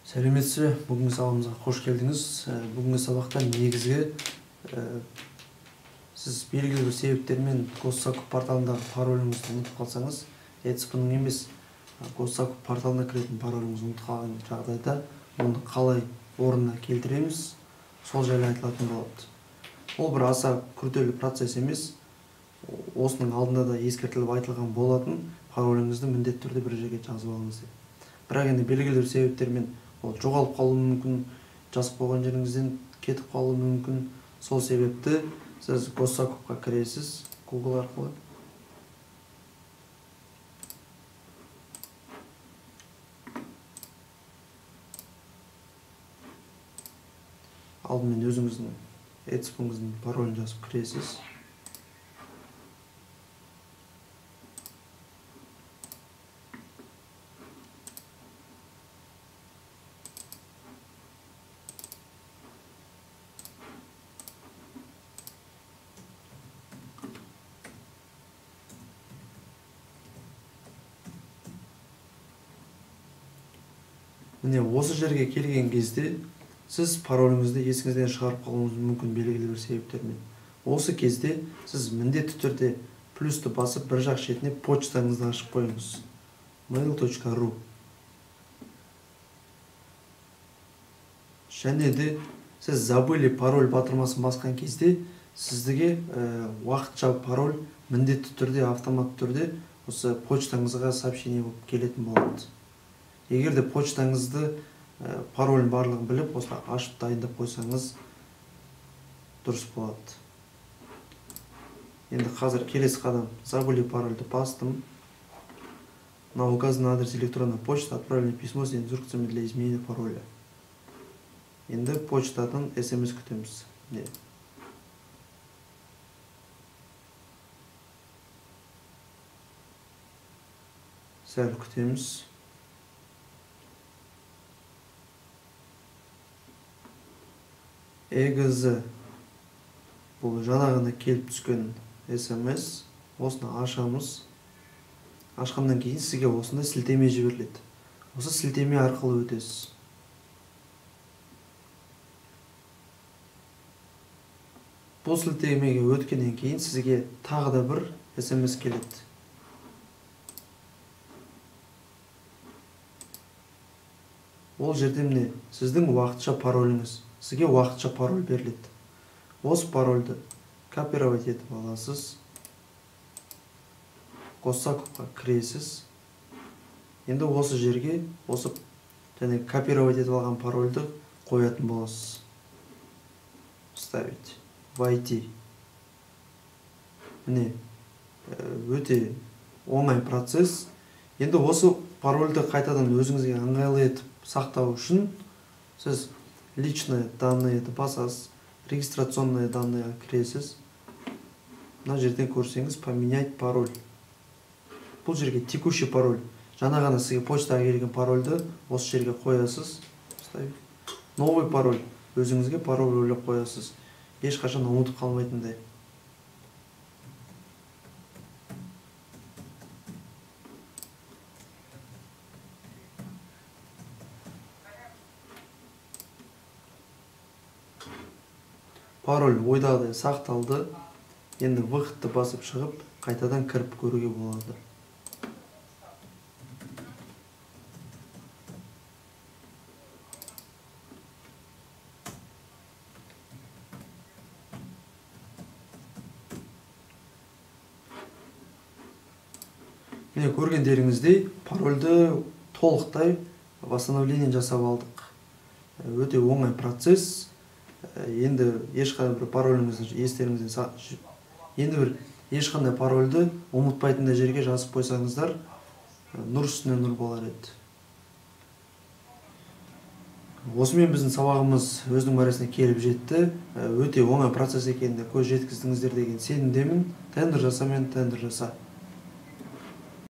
Сәлеметсіз бе? Бүгінгі сабағымызға қош келдіңіз. Бүгінгі сабақта негізгі сіз белгілі бір себептермен Госзакуп порталындағы пароліңізді ұмытып қалсаңыз, ЭЦП-ның емес, Госзакуп порталына кіретін пароліңізді ұмытып қалған жағдайда оны қалай орнына келтіреміз, сол жайлы айтылатын болады. Ол бір аса күрделі процесс емес. Осының алдында да ескертіліп айтылған болатын, пароліңізді міндетті түрде бір жерге жазып алыңыз деп. Бірақ енді белгілі бір себептермен ол жоғалып қалуы мүмкін, жазып қойған жеріңізден кетіп қалуы мүмкін. Сол себепті сіз Госзакупқа кіресіз Google арқылы. Алдымен өзіңіздің ЭЦП-ңіздің паролін жазып кіресіз. Міне осы жерге келген кезде сіз пароліңізді есіңізден шығарып қалуыңыз мүмкін белгілі бір себептермен. Осы кезде сіз міндетті түрде плюсті басып бір жақ шетіне почтаңызды ашып қойыңыз. mail.ru. Және де сіз забыли пароль батырмасын басқан кезде сізге уақытша пароль міндетті түрде автоматты түрде осы почтаңызға сообщение болып келетін болады. Егер де почтаңызды паролін барлығын біліп, осылай ашып дайындап қойсаңыз дұрыс болады. Енді қазір келесі қадам, забыли парольді бастым. На указанный адрес электронной почты отправлено письмо с инструкциями для изменения пароля. Енді почтадан СМС күтеміз. Не. Сәл күтеміз. ЭГЗ бұл жаңа ғана келіп түскен СМС. Осыны ашамыз. Ашқаннан кейін сізге осындай сілтеме жіберіледі. Осы сілтеме арқылы өтесіз. Бұл сілтемеге өткеннен кейін сізге тағы да бір СМС келеді. Ол жерде міне сіздің уақытша пароліңіз. Сізге уақытша пароль беріледі. Осы парольді копировать етіп аласыз. Госзакупқа кіресіз. Енді осы жерге осы және копировать етіп алған парольді қоятын боласыз. Вставить. Войти. Міне өте оңай процесс. Енді осы парольді қайтадан өзіңізге ыңғайлы етіп сақтау үшін сіз личные данные басасыз, регистрационные данные кіресіз. Мына жерден көрсеңіз поменять пароль. Бұл жерге текущий пароль. Жаңа ғана сізге почтаға келген парольді осы жерге қоясыз. Новый пароль. Өзіңізге пароль ойлап қоясыз. Ешқашан ұмытып қалмайтындай. Пароль ойдағыдай сақталды. Енді выходты басып шығып, қайтадан кіріп көруге болады. Міне көргендеріңіздей парольді толықтай восстановление жасап алдық. Өте оңай процесс. Енді ешқандай бір пароліңізді естеріңізден енді бір ешқандай парольді ұмытпайтындай жерге жазып қойсаңыздар, нұр үстіне нұр болар еді. Осымен біздің сабағымыз өзінің мәресіне келіп жетті. Өте оңай процесс екеніне көз жеткіздіңіздер деген сенімдемін. Тендер жаса мен тендер жаса.